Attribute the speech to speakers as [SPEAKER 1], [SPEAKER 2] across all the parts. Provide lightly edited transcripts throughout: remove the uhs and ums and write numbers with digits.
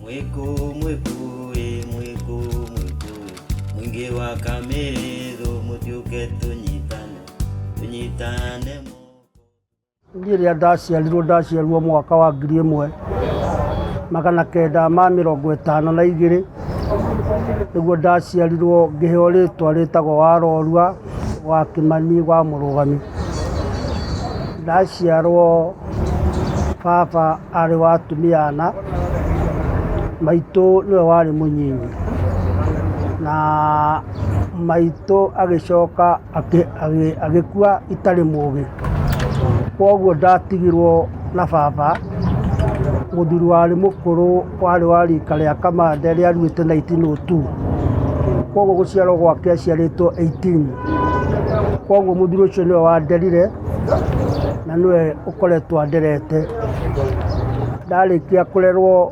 [SPEAKER 1] Mwĩkũ mwĩkũ ĩ mwĩkũ mwĩkũ ĩ mũingĩ wa Kamĩrĩthũ mũtiũke tũnyitane tũnyitane moko.
[SPEAKER 2] Niĩ rĩrĩa ndaciarirwo ndaciarirwo mwaka wa 1952, nĩguo ndaciarirwo ngĩheo rĩtwa rĩtagwo Warorua wa Kĩmani wa Mũrũgami. Ndaciarwo baba arĩ wa atumia ana, maitũ nĩwe warĩ mũnyinyi, na maitũ agĩcoka agĩkua itarĩ mũgĩ. Koguo ndatigirwo na baba, mũthuri warĩ mũkũrũ warĩ wa rika rĩa Kamande rĩaruĩte 1902. Koguo gũciarwo gwake aciarĩtwo 18. Koguo mũthuri ũcio nĩwe wanderire na nĩwe ũkoretwo anderete. Ndarĩkia kũrerwo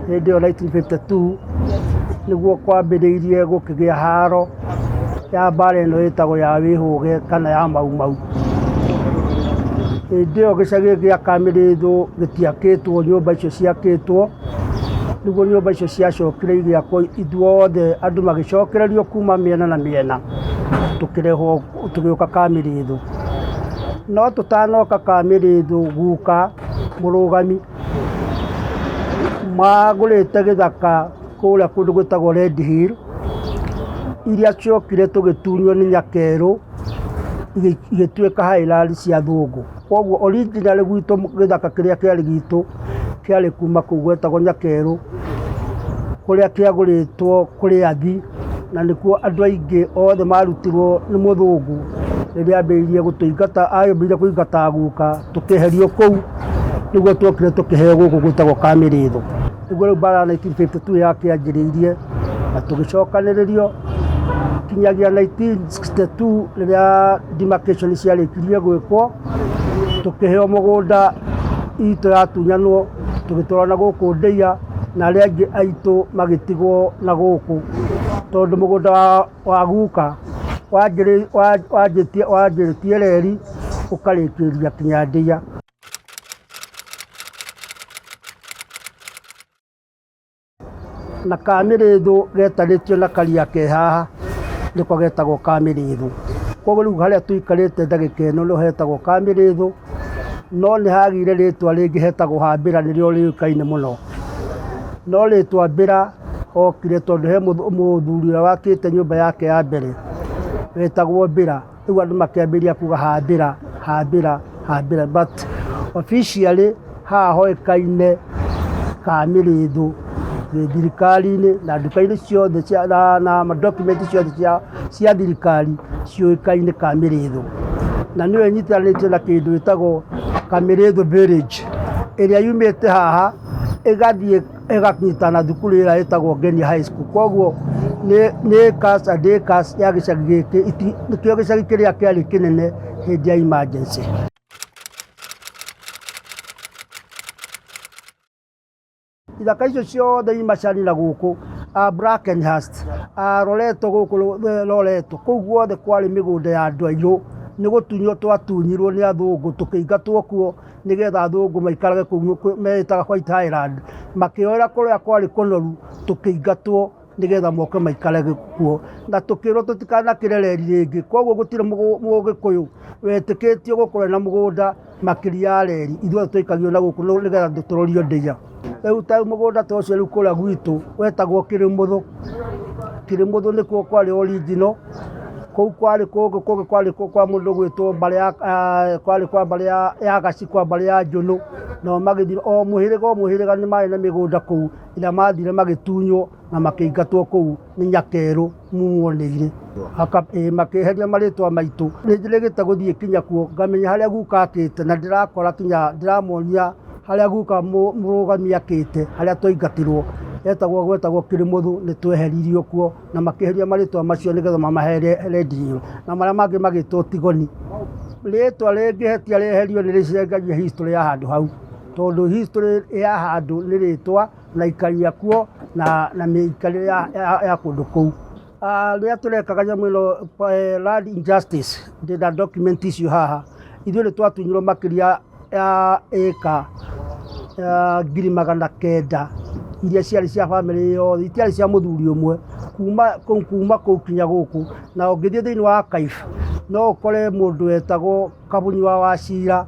[SPEAKER 2] hĩndĩ ĩyo 1952 nĩguo kwambĩrĩirie gũkĩgĩa haro ya mbara ĩno ĩtagwo ya wĩhũge kana ya Mau Mau. Hĩndĩ ĩyo gĩcagi gĩa Kamĩrĩthũ gĩtiakĩtwo nyũmba icio ciakĩtwo, nĩguo nyũmba icio ciacokire igĩakwo ithuothe andũ magĩcokererio kuma mĩena na mĩena tũkĩrehwo tũgĩũka Kamĩrĩthũ. No tũtanoka Kamĩrĩthũ guka mũrũgami magũrĩte gĩthaka kũrĩa kũndũ gwĩtagwo Red Hill, iria ciokire tũgĩtunywo nĩ Nyakerũ igĩtuĩka highland cia athũngũ. Koguo originally gwitũ gĩthaka kĩrĩa kĩarĩ gitũ kĩarĩ kuma kũu gwetagwo Nyakerũ, kũrĩa kĩagũrĩtwo kũrĩ athi na nĩkuo andũ aingĩ othe marutirwo nĩ mũthũngũ rĩrĩa ambĩrĩirie gũtũingata, ambĩrĩirie kũingata guka tũkĩeherio kũu nĩguo tuokire tũkĩheo gũkũ gwĩtagwo Kamĩrĩthũ. Nĩguo rĩu mbara ya 1952 yakĩanjĩrĩirie na tũgĩcokanĩrĩrio kinyagia 1962 rĩrĩa demarcation ciarĩkirie gwĩkwo, tũkĩheo mũgũnda itũ yatunyanwo tũgĩtwarwo na gũkũ Ndeiya na arĩa angĩ aitũ magĩtigwo na gũkũ tondũ mũgũnda wa guka wanjĩtie reri ũkarĩkĩria kinya Ndeiya. Na Kamĩrĩthũ getanĩtio na karia ke haha nĩko getagwo Kamĩrĩthũ. Koguo rĩu harĩa tũikarĩte ndagĩka ĩno nĩho hetagwo Kamĩrĩthũ, no nĩ hagĩire rĩtwa rĩngĩ hetagwo Hambĩra nĩrĩo rĩũĩkaine mũno. No rĩtwa Mbĩra okire tondũ he mũthuri ũrĩa wakĩte nyũmba yake ya mbere wetagwo Mbĩra. Rĩu andũ makĩambĩrĩria kuga Hambĩra, Hambĩra, Hambĩra but officially haha hoĩkaine Kamĩrĩthũ thirikari-inĩ na nduka-inĩ ciothe cia na document ciothe cia thirikari ciũĩkaine Kamĩrĩthũ. Na nĩyo ĩnyitanĩtio na kĩndũ gĩtagwo Kamĩrĩthũ Village ĩrĩa yumĩte haha ĩgathiĩ ĩganyitana na thukuru ĩrĩa ĩtagwo Ngenia High School. Koguo nĩ acres and acres ya gĩcagi gĩkĩ, nĩkĩo gĩcagi kĩrĩa kĩarĩ kĩnene hĩndĩ ya emergency. Ithaka icio ciothe i macani na gũkũ, Brackenhurst, Loreto gũkũ Loreto, kũu guothe kwarĩ mĩgũnda ya andũ airũ, nĩ gũtunywo twatunyirwo nĩ athũngũ tũkĩingatwo kuo nĩgetha athũngũ maikarage kũu meĩtaga White Highland, makĩoera kũrĩa kwarĩ kũnoru tũkĩingatwo nĩgetha moke maikarage kuo, na tũkĩrwo tũtikanakĩre reri rĩngĩ, koguo gũtirĩ mũgĩkũyũ wetĩkĩtio gũkorwo ena mũgũnda makĩria ya reri, ithuothe twaikagio na gũkũ nĩgetha tũrorio ndĩa. Rĩu ta mũgũnda ta ũcio rĩu kũrĩa gwitũ wetagwo Kĩrĩmũthũ, Kĩrĩmũthũ nĩkuo kwarĩ original, kũu kwarĩ kũngĩ kũngĩ kwarĩ kwa mũndũ ũgwĩtwo mbarĩ ya kwarĩ kwa mbarĩ ya Gaci kwa mbarĩ ya Njũnũ, nao magĩthiĩ o mũhĩrĩga o mũhĩrĩga nĩ marĩ na mĩgũnda kũu ĩrĩa mathire magĩtunywo na makĩingatwo kũu nĩ Nyakerũ mumonĩire, makĩeheria marĩtwa maitũ. Nĩ njĩrĩgĩte gũthiĩ kinya kuo ngamenya harĩa guka akĩte na ndĩrakora kinya ndĩramonia harĩa guka mũrũgami akĩte harĩa twaingatirwo etagwo gwetagwo Kĩrĩmũthũ nĩ tweheririo kuo na makĩeheria marĩtwa macio nĩgetha mamahe redio na marĩa mangĩ magĩtwo Tigoni. Rĩtwa rĩngĩhĩtia rĩeherio nĩ rĩcenjagia history ya handũ hau tondũ history ya handũ nĩ rĩtwa na aikari akuo na mĩikarĩre ya kũndũ kũu. Rĩrĩa tũrekaga nyamũ ĩno land injustice ndĩna document icio haha, ithuĩ nĩ twatunyirwo makĩria ya ĩka 900,000. Iria ciarĩ cia bamĩrĩ yothe, itiarĩ cia mũthuri ũmwe, kuma kũu kinya gũkũ. Na ũngĩthiĩ thĩinĩ wa archive, no ũkore mũndũ wetagwo Kabunyi wa Wacira,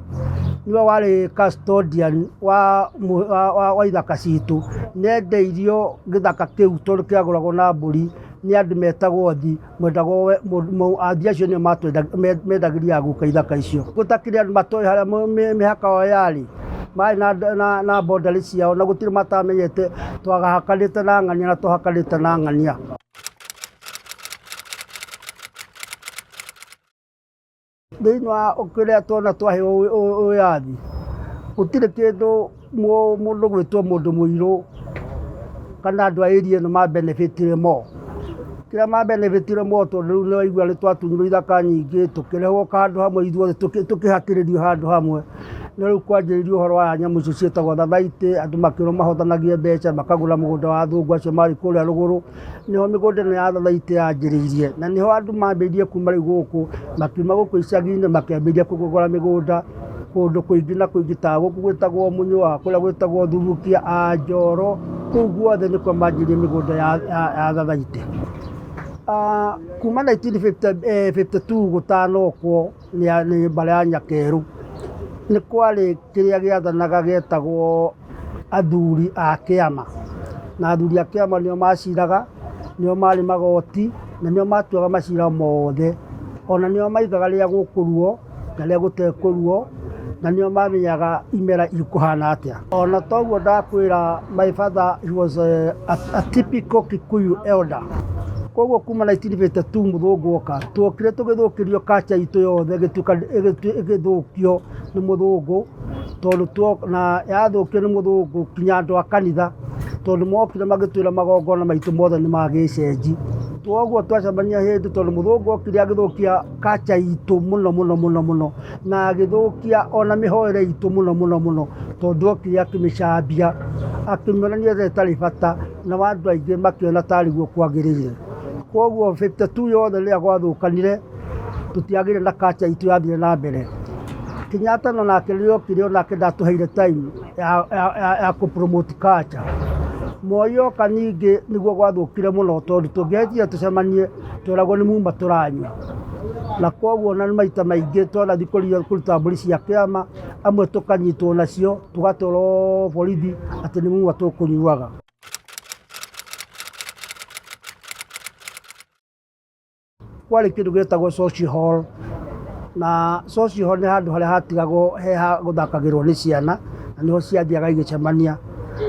[SPEAKER 2] nĩwe warĩ custodian wa ithaka citũ. Nĩendeirio gĩthaka kĩu tondũ kĩagũragwo na mbũri nĩ andũ metagwo athi, mwendagwo athi acio nĩo mendagĩria aguka ithaka icio. Gũtakĩrĩ andũ matoĩ harĩa mĩhaka yao yarĩ, marĩ na boundary ciao na gũtirĩ matamenyete twagahakanĩte na ng'ania na twahakanĩte na ng'ania. Thĩinĩ wa kĩrĩa tuona twaheo wĩyathi, gũtirĩ kĩndũ mũndũ gwĩtwo mũndũ mũirũ kana andũ a area ĩno ma benefit more. Kĩrĩa ma benefit more tondũ rĩu nĩ waigua nĩ twatunyirwo ithaka nyingĩ, tũkĩrehwo handũ hamwe ithuothe tũkĩhatĩrĩrio handũ hamwe. No rĩu kwanjĩrĩirio ũhoro wa nyamũ icio ciĩtagwo thathaitĩ, andũ makĩrwo mahothanagie mbeca makagũra mũgũnda wa athũngũ acio marĩ kũrĩa rũgũrũ. Nĩho mĩgũnda ĩno ya thathaitĩ yanjĩrĩirie, na nĩho andũ mambĩrĩirie kuma rĩu gũkũ, makiuma gũkũ icagi-inĩ makĩambĩrĩria kũgũra mĩgũnda kũndũ kũingĩ na kũingĩ ta gũkũ gwĩtagwo Mũnyũa, kũrĩa gwĩtagwo Thubukia, Anjoro, kũu guothe nĩkuo manjĩrĩirie mĩgũnda ya thathaitĩ. Kuma 1952 gũtanokwo nĩ mbarĩ ya Nyakerũ, nĩ kwarĩ kĩrĩa gĩathanaga gĩetagwo athuri a kĩama. Na athuri a kĩama nĩo maciraga, nĩo marĩ magoti, na nĩo matuaga macira mothe. Ona nĩo maigaga rĩrĩa gũkũruo na rĩrĩa gũtekũruo, na nĩo mamenyaga imera ikũhana atĩa. Ona toguo ndakwĩra my father he was a typical Kikuyu elder. Koguo kuma 1952 mũthũngũ oka, tuokire tũgĩthũkĩrio culture itũ yothe ĩgĩtuĩka ĩgĩthũkio nĩ mũthũngũ, tondũ na yathũkio nĩ mũthũngũ kinya andũ a kanitha, tondũ mokire magĩtwĩra magongona maitũ mothe nĩ magĩcenji. Koguo twacemania hĩndĩ tondũ mũthũngũ okire agĩthũkia culture itũ mũno mũno mũno mũno, na agĩthũkia ona mĩhoere itũ mũno mũno mũno, tondũ okire akĩmĩcambia, akĩmĩonania ta ĩtarĩ bata, na andũ aingĩ makĩona tarĩ guo kwagĩrĩire. Koguo 52 yothe rĩrĩa gwathũkanire, tũtiagĩire na culture itũ yathire na mbere. Kenyatta no nake rĩrĩa okire onake ndatũheire time ya kũ promote culture. Moi oka ningĩ nĩguo gwathũkire mũno tondũ tũngĩahĩtire tũcemanie tweragwo nĩ muma tũranyua. Na koguo ona maita maingĩ twanathiĩ kũruta mbũri cia kĩama, amwe tũkanyitwo nacio tũgatwarwo borithi atĩ nĩ muma tũkũnyuaga. Kwarĩ kĩndũ gĩetagwo social hall, na social hall nĩ handũ harĩa hatigagwo he ha gũthakagĩrwo nĩ ciana, na nĩho ciathiaga igĩcemania.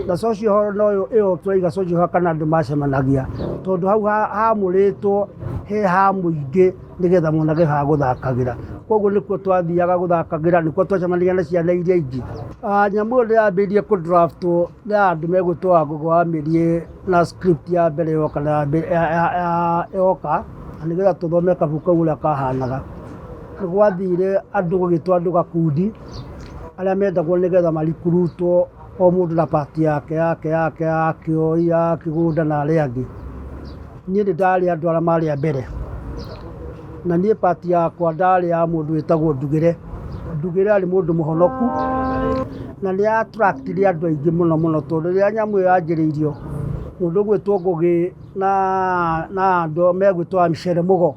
[SPEAKER 2] Na social hall no ĩyo tũraiga social hall kana andũ macemanagia, tondũ hau hamũrĩtwo he ha mũingĩ nĩgetha monage ha gũthakagĩra. Koguo nĩkuo twathiaga gũthakagĩra, nĩkuo twacemanagia na ciana iria ingĩ. Nyamũ ĩyo nĩ yambĩrĩirie kũ draft wo nĩ andũ megwĩtwo Wangũgũ wa Mĩriĩ na script ya mbere yoka yoka, na nĩgetha tũthome kabuku kau ũrĩa kahanaga. Nĩ gwathire andũ gũgĩtwo andũ gakundi, arĩa mendagwo nĩgetha marikurutwo o mũndũ na part yake yake yake ya Kĩoi, ya Kĩgũnda na arĩa angĩ. Niĩ nĩ ndarĩ andũ arĩa marĩ a mbere, na niĩ part yakwa ndarĩ ya mũndũ wĩtagwo Ndugĩre. Ndugĩre arĩ mũndũ mũhonoku, na nĩ attract ire andũ aingĩ mũno mũno tondũ rĩrĩa nyamũ ĩyo yanjĩrĩirio, mũndũ ũgwĩtwo Ngũgĩ na andũ megwĩtwo a Micere Mũgo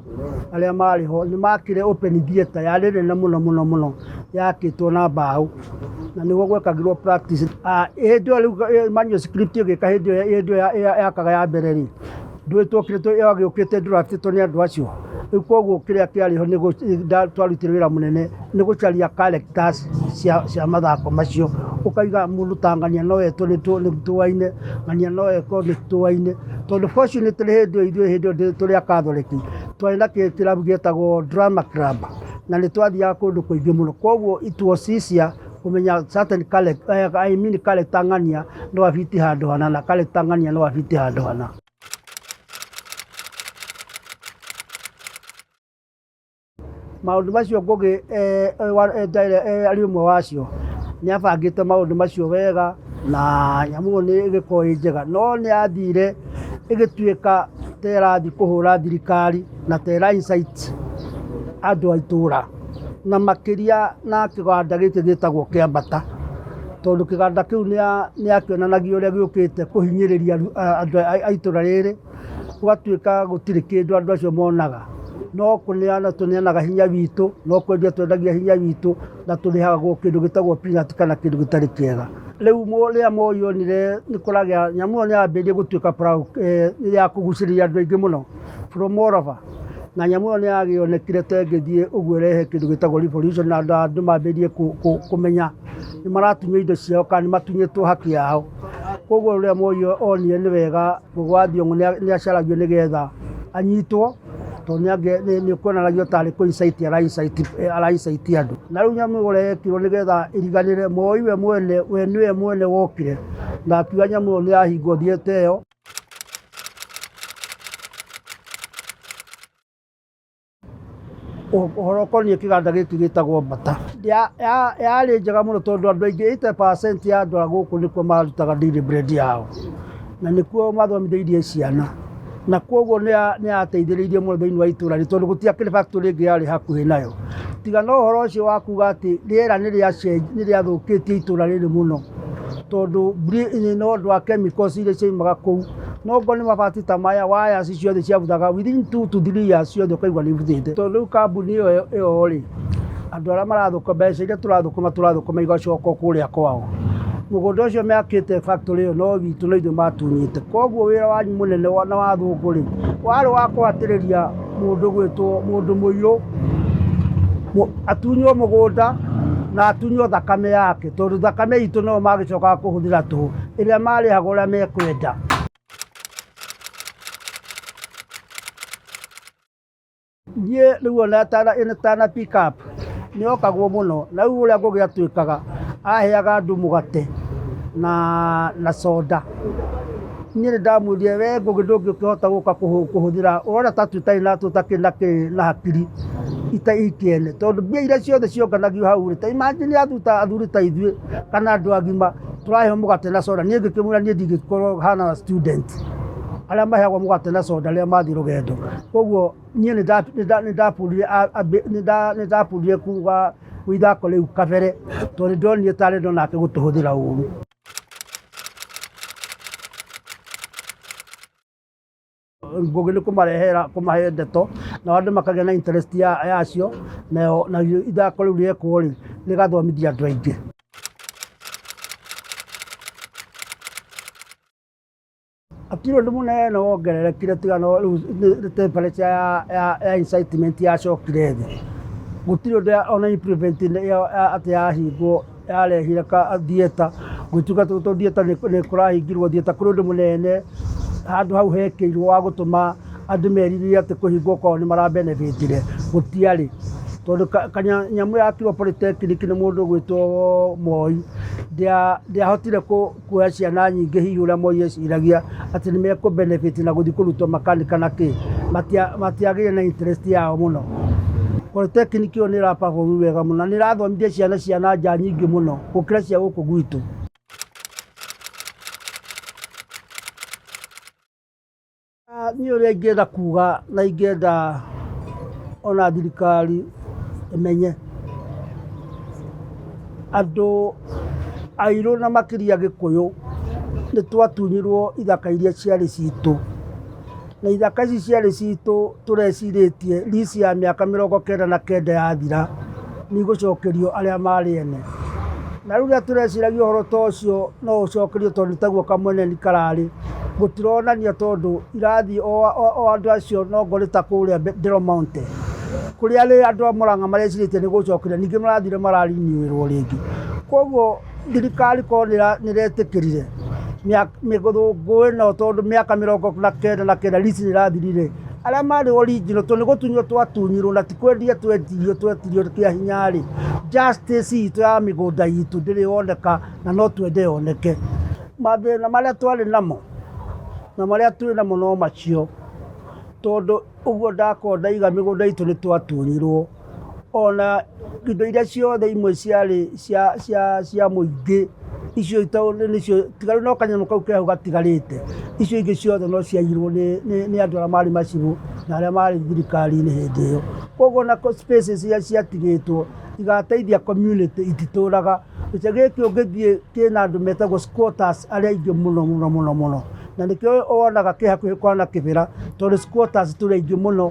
[SPEAKER 2] arĩa marĩ ho, nĩ makire open theatre yarĩ nene mũno mũno mũno, yakĩtwo na mbaũ, na nĩho gwekagĩrwo practice. Hĩndĩ ĩyo rĩu manuscript ĩgĩka hĩndĩ ĩyo yakaga ya mbere rĩ, ndũĩ twokire yagĩũkĩte draft ĩtwo nĩ andũ acio. Rĩu koguo kĩrĩa kĩarĩ ho twarutire wĩra mũnene nĩ gũcaria characters cia mathako macio. Ũkaiga mũndũ ta ng'ania no etwo nĩ tũaine, ng'ania no ekwo nĩ tũaine. Tondũ fortunately hĩndĩ ĩyo ithuĩ hĩndĩ ĩyo tũrĩ a Catholic, twarĩ na kĩrabu gĩetagwo Drama Club, na nĩ twathiaga kũndũ kũingĩ mũno. Koguo it was easier kũmenya certain character, I mean character ng'ania no abiti handũ hana na character ng'ania no abiti handũ hana. Maũndũ macio Ngũgĩ arĩ ũmwe wacio, nĩ abangĩte maũndũ macio wega na nyamũ ĩyo nĩ ĩgĩkorwo ĩ njega. No nĩ yathire ĩgĩtuĩka ta ĩrathiĩ kũhũra thirikari na ta ĩra incite andũ a itũra, na makĩria na kĩganda gĩkĩ gĩtagwo kĩambata. Tondũ kĩganda kĩu nĩ akĩonanagia ũrĩa gĩũkĩte kũhinyĩrĩria andũ a itũra rĩrĩ, gũgatuĩka gũtirĩ kĩndũ andũ acio monaga. No kũneana tũneanaga hinya witũ, no kwendia twendagia hinya witũ, na tũrĩhagwo kĩndũ gĩtagwo peanut kana kĩndũ gĩtarĩ kĩega. Rĩu rĩrĩa Moi onire nĩ kũragĩa, nyamũ ĩyo nĩ yambĩrĩirie gũtuĩka ya kũgucĩrĩria andũ aingĩ mũno from all over. Na nyamũ ĩyo nĩ yagĩonekire ta ĩngĩthiĩ ũguo ĩrehe kĩndũ gĩtagwo revolution na andũ mambĩrĩrie kũmenya nĩ maratunywo indo ciao kana nĩ matunyĩtwo haki yao. Koguo rĩrĩa Moi onire nĩ wega Ngugi wa Thiong'o nĩ acaragio nĩgetha anyitwo, tondũ nĩ kuonanagio tarĩ kũ incite ara incite andũ. Na rĩu nyamũ ĩyo ũrĩa yekirwo nĩgetha ĩriganĩre, Moi we mwene, we nĩwe mwene wokire na akiuga nyamũ ĩyo nĩ yahingwo theatre ĩyo. Ũhoro ũkoniĩ kĩganda gĩkĩ gĩtagwo Mbata. Yarĩ njega mũno tondũ andũ aingĩ 80% ya andũ a gũkũ nĩkuo marutaga daily bread yao, na nĩkuo mathomithĩirie ciana, na koguo nĩ yateithĩrĩirie mũno thĩinĩ wa itũra rĩrĩ tondũ gũtiakĩrĩ factory ĩngĩ yarĩ hakuhĩ nayo. Tiga no ũhoro ũcio wa kuga atĩ rĩera nĩ rĩathũkĩtie itũra rĩrĩ mũno, tondũ nĩ ũndũ wa chemicals iria ciaumaga kũu. No ngorwo nĩ mabati ta maya, wires ciothe ciabuthaga within 2 to 3 years ciothe ũkaigua nĩ ibuthĩte. Tondũ rĩu kambuni ĩyo rĩ, andũ arĩa marathũkũma, mbeca iria tũrathũkũma tũrathũkũma igacoka kũrĩa kwao. Mũgũnda ũcio mekĩte factory ĩyo no witũ no ithuĩ matunyĩte. Koguo wĩra wanyu mũnene na wa athũngũ rĩ, warĩ wa kũhatĩrĩria mũndũ gwĩtwo mũndũ mũirũ atunywo mũgũnda na atunywo thakame yake, tondũ thakame itũ noyo magĩcokaga kũhũthĩra tũhũ, ĩrĩa marĩhagwo ũrĩa mekwenda. Niĩ rĩu ona ĩtana pick up nĩ yokagwo mũno, na rĩu ũrĩa Ngugi atuĩkaga, aheaga andũ mũgate na soda. Niĩ nĩ ndamwĩrire, we Ngugi ndũngĩkĩhota gũka kũhũthĩra, ũrona ta tũtarĩ na tũtakĩrĩ na kĩ na hakiri ikĩene, tondũ mbia iria ciothe cionganagio hau rĩ, ta imagine athuri ta ithuĩ kana andũ agima tũraheo mũgate na soda. Niĩ ngĩkĩmwĩra niĩ ndingĩkorwo hana student arĩa maheagwo mũgate na soda rĩrĩa mathiĩ rũgendo. Koguo niĩ nĩ ndapurire kuga ithako rĩu kabere, tondũ nĩ ndonire ta arenda onake gũtũhũthĩra ũru. Ngugi nĩ kũmarehera kũmahe ndeto nao andũ makagĩa na interest yacio, nayo ithako rĩu rĩekwo rĩ, rĩgathomithia andũ aingĩ. Hatirĩ ũndũ mũnene wongererekire tiga no rĩu nĩ temperature ya incitement yacokire thĩ. Gũtirĩ ũndũ ona improvement atĩ yahingwo yarehire theatre, gũtuĩka tondũ theatre nĩ kũrahingirwo theatre, kũrĩ ũndũ mũnene handũ hau hekĩirwo wa gũtũma andũ merirĩrie atĩ kũhingwo kwao nĩ mara benefit ire, gũtiarĩ. Tondũ kanyamũ yakirwo polytechnic nĩ mũndũ ũgwĩtwo Moi, ndĩahotire kuoya ciana nyingĩ hihi ũrĩa Moi eciragia atĩ nĩ mekũ benefit na gũthiĩ kũrutwo makanika na kĩ, matiagĩire na interest yao mũno. Polytechnic ĩyo nĩ ĩra perform wega mũno na nĩ ĩrathomithia ciana cia na nja nyingĩ mũno gũkĩra cia gũkũ gwitũ. Niĩ ũrĩa ingĩenda kuga na ingĩenda ona thirikari ĩmenye, andũ airũ na makĩria Gĩkũyũ nĩ twatunyirwo ithaka iria ciarĩ citũ, na ithaka ici ciarĩ citũ tũrecirĩtie lease ya mĩaka 99 yathira nĩ igũcokerio arĩa marĩ ene. Na rĩu rĩrĩa tũreciragia ũhoro ta ũcio no ũcokerio tondũ nĩ taguo kamweneni kararĩ, gũtironania tondũ irathiĩ o andũ acio no ngorĩ ta kũrĩa Del Monte, kũrĩa andũ a Mũrang'a marecirĩtie nĩ gũcokerio ningĩ marathire mara renew ĩrwo rĩngĩ. Koguo thirikari korwo nĩ ĩretĩkĩrire mĩthũngũ ĩno tondũ mĩaka 99 lease nĩ ĩrathirire, arĩa marĩ original tondũ nĩ gũtunywo twatunyirwo na ti kwendia twendirio, twetirio kĩa hinya rĩ, justice itũ ya mĩgũnda itũ ndĩrĩ yoneka na no twende yoneke. Mathĩna marĩa twarĩ namo na marĩa twĩ namo no macio, tondũ ũguo ndakorwo ndaiga mĩgũnda itũ nĩ twatunyirwo, ona indo iria ciothe imwe ciarĩ cia mũingĩ, icio nĩcio tiga rĩu no kanyamũ kau ke hau gatigarĩte, icio ingĩ ciothe no ciaiyirwo nĩ andũ arĩa marĩ macibũ na arĩa marĩ thirikari-inĩ hĩndĩ ĩyo. Koguo ona spaces iria ciatigĩtwo igateithia community ititũraga. Gĩcagi gĩkĩ ũngĩthiĩ kĩna andũ metagwo squatters arĩa aingĩ mũno mũno mũno mũno, na nĩkĩo wonaga kĩ hakuhĩ kwana Kĩbĩra, tondũ squatters tũrĩ aingĩ mũno,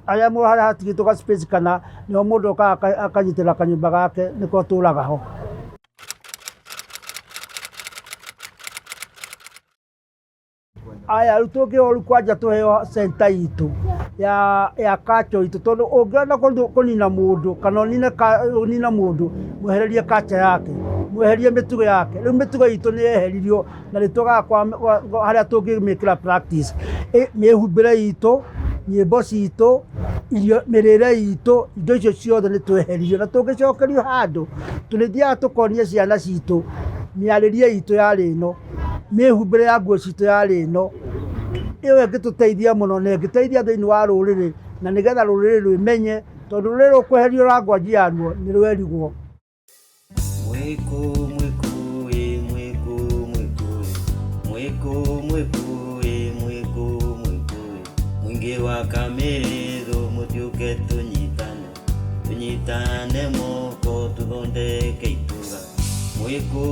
[SPEAKER 2] arĩa harĩa hatigĩtwo ga space kana nĩho mũndũ okaga akanyitĩrĩra kanyũmba gake nĩko atũraga ho. Aya rĩu tũngĩheo rĩu kwanja tũheo center itũ ya culture itũ, tondũ ũngĩenda kũnina mũndũ kana ũnine mũndũ, mwehererie culture yake, mweherie mĩtugo yake. Rĩu mĩtugo itũ nĩ yeheririo na nĩ twagaga harĩa tũngĩmĩkĩra practice. Mĩhumbĩre itũ, nyĩmbo citũ, irio, mĩrĩre itũ, indo icio ciothe nĩ tweheririo, na tũngĩcokerio handũ tũrĩthiaga tũkonia ciana citũ mĩarĩrie itũ yarĩ ĩno, mĩhumbĩre ya nguo citũ yarĩ ĩno. Ĩyo ĩngĩtũteithia mũno na ĩngĩteithia thĩinĩ wa rũrĩrĩ, na nĩgetha rũrĩrĩ rwĩmenye, tondũ rũrĩrĩ rũkweherio language yaruo nĩ rwerigwo.
[SPEAKER 1] Mwĩkũ mwĩkũ ĩ mwĩkũ mwĩkũ ĩ mwĩkũ mwĩkũ ĩ mwĩkũ mwĩkũ ĩ mũingĩ wa Kamĩrĩthũ mũtiũke tũnyitane tũnyitane moko tũthondeke itũra. Mwĩkũ